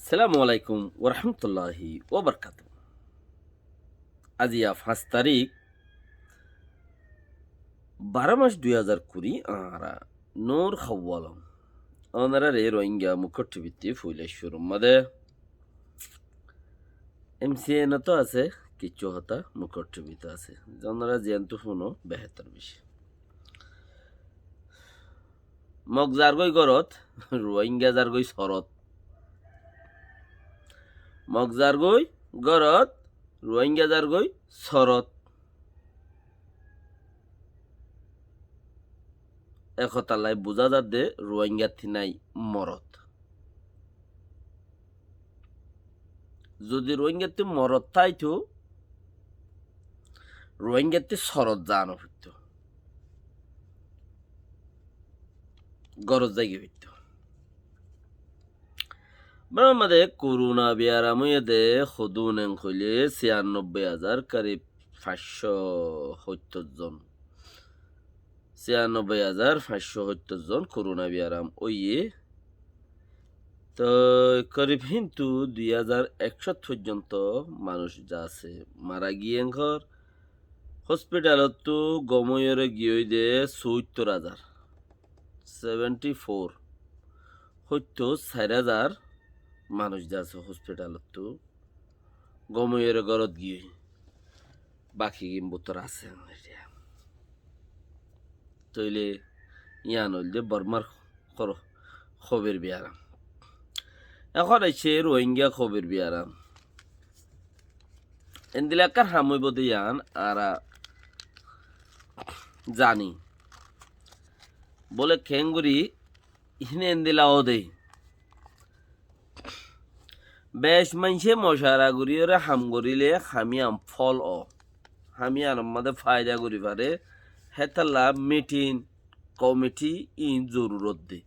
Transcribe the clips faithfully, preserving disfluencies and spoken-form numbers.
Assalamu alaikum warahmatulláhi wabarakátuhu. Aijja fañs tarík, baró mac dui házar kuri, añára Nur Hawalom. Ónorare Rohingya Mukor Tibittí foila cúrur mazé em si en ot asé, kissú hotá Mukor Tibittú asé. Ónora ziyántu fúno behétor beci. Mog zargói górot, Rohingya zargói sórot. Mog zargói górot, Rohingya zargói sórot. E hotá lai buzá zadde Rohingyattí nái morot. Zodi Rohingyattí morot táito, Rohingyattí sórot zaa no foittó. Górot zaigói foittó. Bára mazé korona biyaram óiye dé hodún en hoilé siyanobboi házar, korib fañs cót hóittor zon. Siyanobboi házar fañs cót hóittor zon korona biyaram óiye. Toi korib híntu dui házar ek cót foijjonto manúic zasé mara giyé enkor. Hospitalottú gom óiyore giyói dé sóittor házar, seventy four. Hóittor sair házar manúic zasé hospitalottú gom óiyore górot giyói. Baki gin bútore asé. Tóile yián óilde Bormar kóbir biyaram. Ehón aiccé Rohingya kóbir biyaram. Endilla ekkán ham óibo dé yián añára zani. Bóle keéngorí híin endilla óde. Bec maincé mocawara goríyore ham goríle ham yián fól ó. Ham yiánor mazé faida gorí fare. Hétolla mitin komiti iín zorurot de.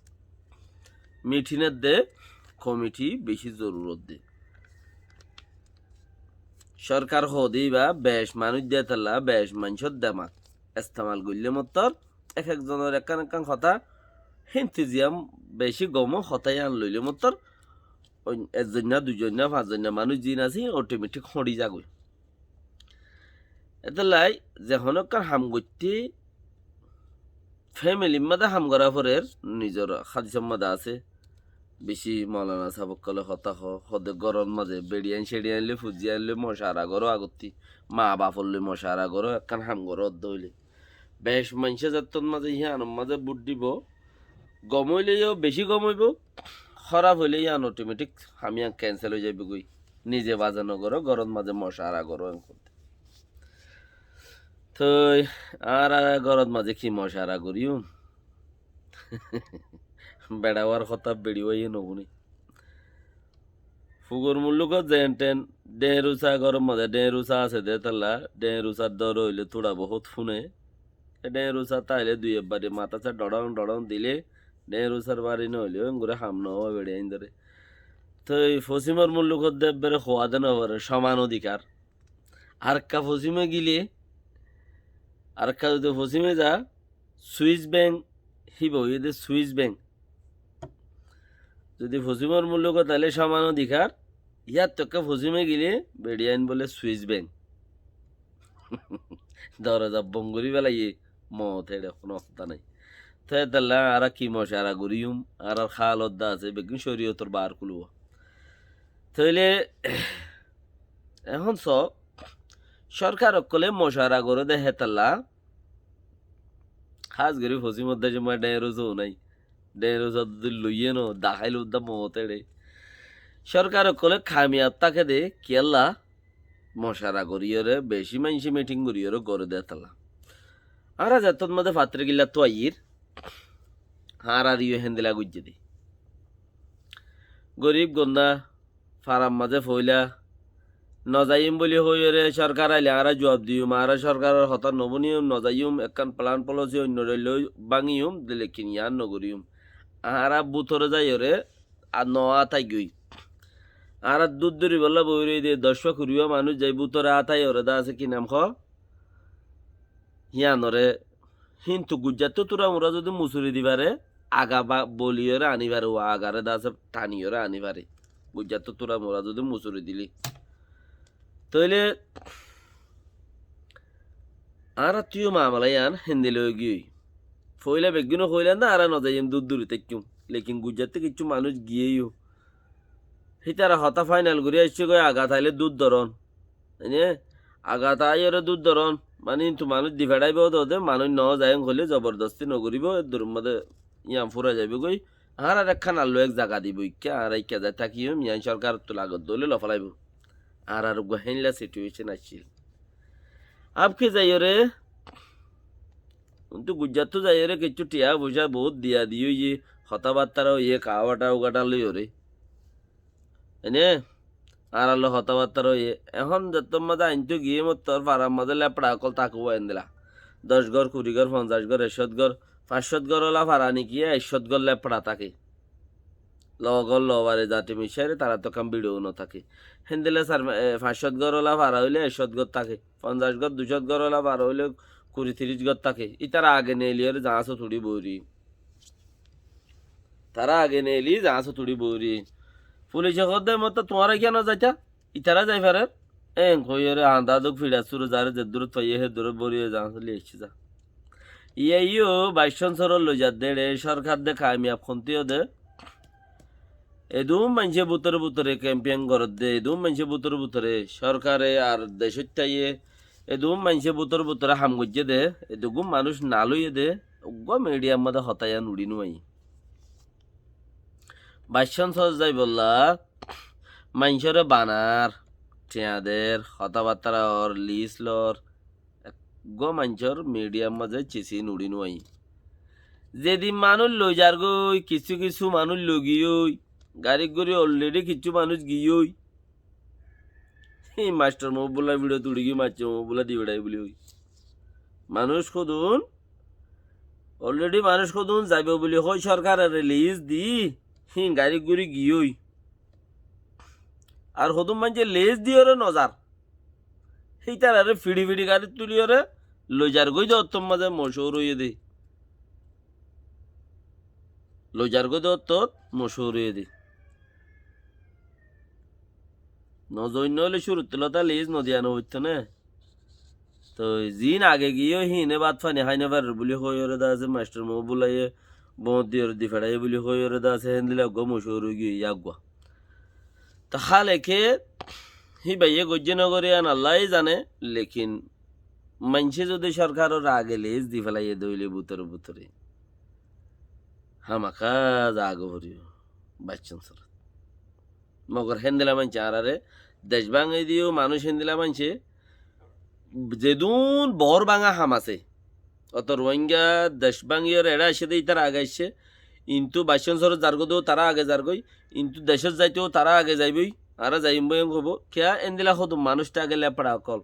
Mitin edde komiti beci zorurot de. Sorkar hoó de íba bec manúic de hétolla bec maincór demak estemal goillé mottor ek ek zonor ekkán ekkán hotá híntu ziyán beci gom ó hotá yián loilé mottor oin-, ekzon na duizon na fañszon na manúic ziín asé otometik hoñçi zagói. Étolla ze honó ekkán ham goitté fémilir mazé ham gorá forer, nizor hádisor mazé asé. Beci molana sáb ókkole hotá hoó, hoó de góror mazé beçiyain ceçiyain loi, fuziyain loi mocawara goró agottí, maa bafor loi mocawara goró, ekkán ham goró edde óile. Bec maincé zettót mazé híanor mazé bút dibou, gom óile yó beci gom óibou, hóraf óile yían otometik ham yían kensel ói zaibou goi. Nize baza nogoró, górot mazé mocawara goró, en hoó de. Toi añára górot mazé ki mocawara goríyum? Beça ówar hotá beçi óiye nofúne. Fugor mullukot zen ten dheñ rusa góror mazé dheñ rusa asé de hétolla, dheñ rusar dor óile túra bohút fúne. E dheñ rusa táile dui ek bari matát dhoçong dhoçong dile, dheñ rusar bari noóile óingori ham noó beçiyain dóre. Toi fosímor mullukot de ebbere huá de nofaré, soman odikar. Arekka fosíme gile, arekka zodi fosíme za, Suis beng, híba óiye de Suis beng. Zodi fosímor mullukot aile soman odikar, yáttu ekka fosíme gile beçiyain bóle Suis beng. Doroza bon gorí félaiye, moot eçe, honó hotá nái. Toi étolla añára ki mocawara goríyum, añárar hálot de asé, beggún coriyotor baár kuluwa. Tóile ehón so, sorkar ókkole mocawara goré de hétolla, hás gorí fosímor decót mazé dheñ rusa nái. Dheñ rusa zodi loiye no, daháil uddá moot eçe. Sorkar ókkole kamiyab táke de, kiyólla mocawara goríyore, beci maincé mitin goríyore goré de hétolla. Añára zettót mazé fattír gilláttu aiyír, añárar yó héndilla goijjé de. Gorib gundá, farar mazé foóila, nozaiyum buli hoiyóre sorkar aile añára juab diyum, añára sorkaror hotá nofúniyum, nozaiyum, ekkán plan polisi oinno dhoilla báñgiyum, de lekin yián nogoríyum. Añára bútore zaiyóre, ar noátaigói. Añára dúr dúribolla boói roiyí de, doc fua kuri fua manúic zai bútore átaiyóre de asé ki nam hoó? Híanoré, híntu guijjattú túra mura zodi musuri di fare, aga ba-, boliyóre aní fare, uwa agare de asé taniyóre aní fare. Gujjattú tura mura zodi musuri dili. Tóile añárattú yó mamala yián héndilla óigiyoi. Foóila beggúne hoóilan de añára nozaiyum, dúr duri táikkiyum. Lekin Gujjattú kiccú manúic giyé yó. Hítara hotá fainal gorí aiccé goi, agat ailé dúr doron. Ene agat aiyóre dúr doron. Mani intu manúic di feçáibo de, manúic nozai hoilé zobordosti nogoríbo, eddur modé yián fúrai zaibói goi. Añárar ekkán Allo ek zaga dibo, ikká añára ikká zai tákiyum, yián sorkarottú lagot dóile lofélaibo. Añárar uggúa héndilla situécon accíl. Abki zaiyóre, untu Gujjattú zaiyóre kiccú thiañ foicá bout diya di óiye, hotábattára óiye, kaáwata ugáta loiyóre. Ene añárar loi hotábattára óiye. Ehón zettór mazé aintó giyé mottor farar mazé lepçá ókkol táke uwá endilla. Doc gór, kuri gór, fonzaic gór, ekcót gór, fañscót gór ola fara nikiye ekcót gór lepçá táke. Logor lobare zati micáre tarattú ekkán biçou no táke. Héndilla sar, e, fañscót gór ola fara óile ekcót gór táke. Fonzaic gór, duicót gór ola fara óile kuri tiríc gór táke. Ítara age neeliyóre zañsót uçí boóri. Tará age neeli zañsót uçí boóri. Fulice hoódde, "Mottor tuáñra kiyá nozaitá? Itará zai farer." Eén hoiyóre añdá duk fiçar suru zaré zeddúrot faiyé hé dúrot boóri zañsót loi aiccí za. Iyá yó baiccón sorot loi zadde eçé, sorkar de kamiyab hontí yó de. Edún maincé bútore bútore kempein gorédde, edún maincé bútore bútore sorkare ar decót táiye, edún maincé bútore bútore ham goijjé de, edún manúic naloiyé de, uggúa midiyar modé hotá yián uçí nuaiyé. Baiccón sorot zaibolla maincóre banar, thiañ der, hotábattára or, lis lor, eggúa maincór midiyar mazé cisín uçí nuaiyé. Zedin manúic loi zargói, kissú kissú manúic loi giyói, garik gorí olredi kissú manúic giyói. Hí mastor Mohibullar bidiyot uçí giyói, mastor Mohibullar di beçai buli hoi. Manúic hodún, olredi manúic hodún zaibo buli hoi sorkarore lis di, hí garik gorí giyói. Ar hodún maincé lis diyóre nozar. Hítararé fiçi fiçi garit tuliyóre loi zargói de ottót mazé mochúr óiye de. Loi zargói de ottót mochúr óiye de. Nozoinno óile cúruttu lóta lis nodiya nofoitto né. Toi ziín age giyé híine bát fani hái nofarer buli hoiyóre de asé, mastor Mohibulláye boóñt diyóre di feçáiye buli hoiyóre de asé, héndilla eggúa mochúr ói giyé yá eggúa. Taháleke híbaye goijjé nogoré yián Allaye zane, lekin maincé zodi sorkaror age lis di félaiye de óile bútore bútore hámaka zaga foribó baiccón sorot. Mogor héndilla maincé añáráre dec báñgi diyó manúic héndilla maincé zedún boór báñga ham asé. Oto Ruáinga dec báñgiyóre eçé aiccé dé, ítara age aiccé. Intú baiccón sorot zargói dé, tará age zargói. Intú decót zaito, tará age zaibói. Añára zaiyum bói en hoibó. Kiyá endilla hodún manúic táke lepçá ókkol.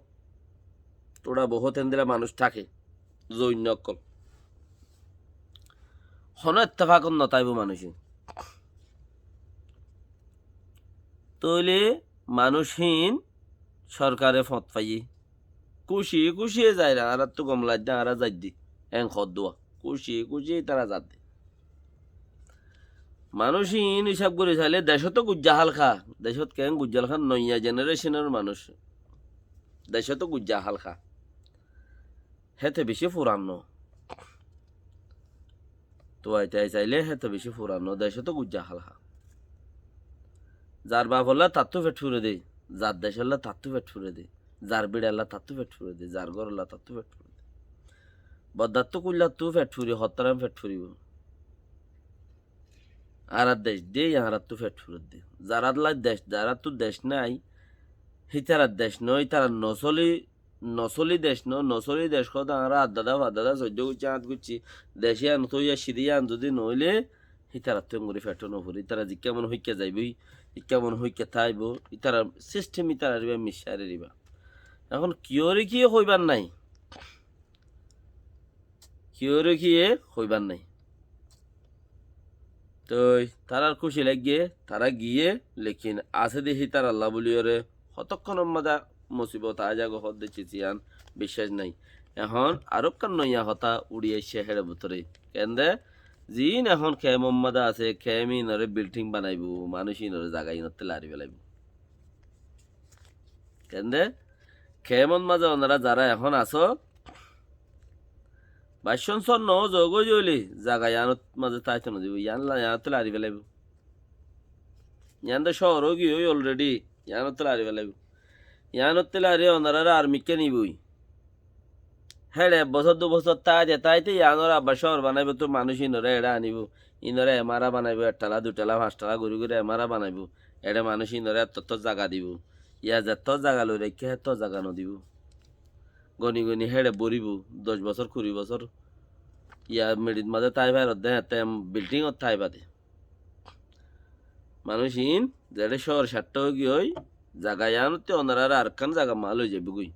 Tóra bohút endilla manúic táke. Zoinno ókkol. Honó ettefakot notáibo manúic. Tóile manúic hín sorkare fot faiyé. Kúci kúciye zair, añárattú gom laidde, añára zaidde. En hoddúa. Kúci kúciye ítara zadde. Manúic hín hísab gorí sailé decót gujja hálka. Decót keén gujja hálka, noiya jenereconor manúic. Decót gujja hálka. Héte bicí furan no. Tuai tuai sailé héte bicí furan no, decót gujja hálka. Zar bafolla tattú fet fure de, zar decolla tattú fet fure de, zar biçalla tattú fet fure de, zar gorolla tattú fet fure de. Boddattú kuillattú fet furi, hottáram fet furibo. Añárar dec de, añárattú fet fure de. Zaralla dec, zarattú dec nai, hítarar dec no, hítarar nosoli Nosoli dec no, nosoli dec hoóde añára addada faddada soiddó goijjí, añt goijjí, dec yián tói aiccí de yián zodi noóile, hítarattú engorí feṭó nofore, ítara zikká mone hoikká zaibói, ikká mone hoikká táibo, ítarar sisthem ítarar ibá missá ereriba. Ehón kiyóre kiyé hoibár nái, kiyóre kiyé hoibár nái. Toi tarár kúci laiggé, tará giyé, lekin asé de hítarallá buliyóre hotókkonor mazé musibot aái zagói hoódde ciz yián biccác nái. Ehón arókkan noiya hotá uçí aiccé héçe bútore. Keénde? Ziín ehón kemor mazé asé, kem inoré bilding banaibóu, manúic inoré zaga inottú lari felaibóu. Kende? Kemor mazé onorá zará ehón asó, baiccón sór noózogói óile zaga iánot mazé táito nodibóu, ián la-, iánottú lari felaibóu. Ián de cóor óigiyoi already, iánottú lari felaibóu. Iánottú lari onoráre ar mikká nibói. Héçe ek bosór dui bosór táite táite iánore abbar cóor banaibóu, tóu manúic inoré eçé anibóu. Inoré emara banaibóu, ek tala, dui tala, fañs tala gorí gorí emara banaibóu. Eçé manúic inoré ettótto zaga dibóu. Yá zettó zaga loi raikké hétto zaga nodibóu. Goni goni héçe boribóu, doc bosór, kuri bosór. Yá meçit mazé tái farodde, hétte em bildingot tái fade. Manúic iín zeçé cóor cattá óigiyoi, zaga iánottú onoráre arekkán zaga maá loi zaibóugoi.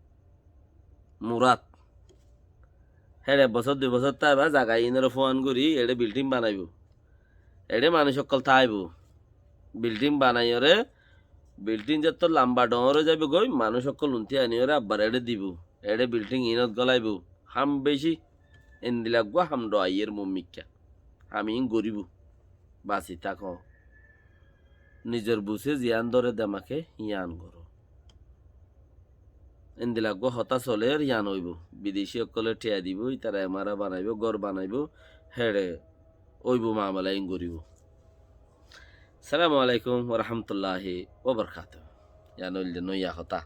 Murat. Héçe ek bosór dui bosór táiba, zaga iínoré fúan gorí eçé bilding banaibóu. Eçé manúic ókkol táibou. Bilding banaiyóre, bilding zettó lamba dhoóñr ói zaibóugoi, manúic ókkol untí aníyoré abbar eçé dibou. Eçé bilding iínot gólaibou. Ham beci, endila eggúa ham dhoóñr aiyér muúmikká. Ham iín goríbou. Basi táko. Nizor busé ziyán dóre demaké yían goró. Endila eggúa hotá solér, yían óibou. Bideci ókkolé thiañ dibou, ítara emara banaibóu, gór banaibóu, héçe óibou, mamela iín goríbou. Assalamu alaikum wa rahmatullahi wa barakatuhu. Yían óilde noiya hotá.